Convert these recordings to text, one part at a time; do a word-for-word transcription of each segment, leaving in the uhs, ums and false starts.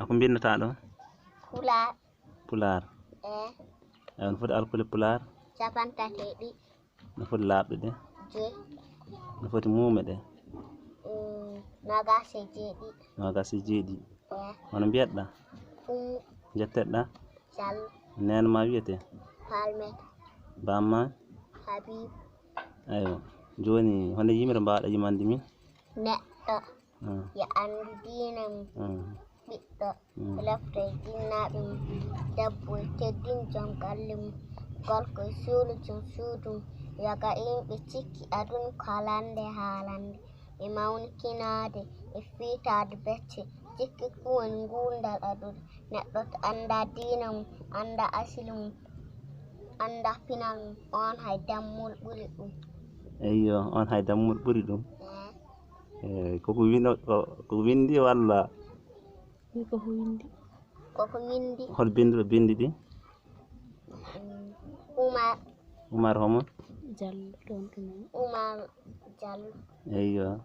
Ko mbinndataa ɗo? Pulaar. Pulaar. Eh. Eyi, no foti alkule pulaar? Capantati e ɗiɗi. No foti laaɓɗe ɗe? Joy. No foti muume ɗe? Mm, nogas e jeeɗiɗi. Nogas e jeeɗiɗi. Eh. Hono mbiyeɗa? Ummu. Njetteɗa? Jallo. Neene ma wiyete? Palmeta. Bamma? Habib. Eywa. Jooni, honde yimre mbaɗa yimande min? Neɗɗo. Mm, Yo anndu diina mum. Mm. Ɓiɗɗo. Mm. Lefte e jinnaaɓe mum. Debbo e teddin joom galle mum. Gorko e suulo joom suudu mum. Yoga e yimɓe cikki aduna ko halande haalande. E mawnikinaade e fiitaade becce. Cikki ko woni nguurndal aduna. Neɗɗo to annda diina mum, annda asili mum, annda pinal mum, on hay dammol ɓuri ɗum. Eyyo, on hay dammol ɓuri ɗum. Eh. Eh, koko wino, ko, ko windi walla? Wi ko ko windi. Koko windi. Hol binduɗo bindi ɗi? Mm, Umar. Umar homo? Jallo toon to men. Umar Jallo. Eyyo.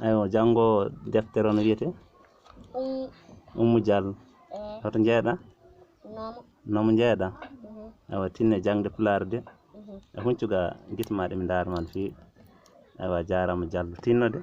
Eywa, janngo deftere on wiyete? Um, Ummu Diallo. eh, Hoto njeeɗa? Nomo. Nomo njeeɗa? Mhm. Awa, tinne jangde pulaar de. Mhm. E huncuga gite ma ɗe mi ndaar man fii. Awa, jaarama Diallo. Tinno de.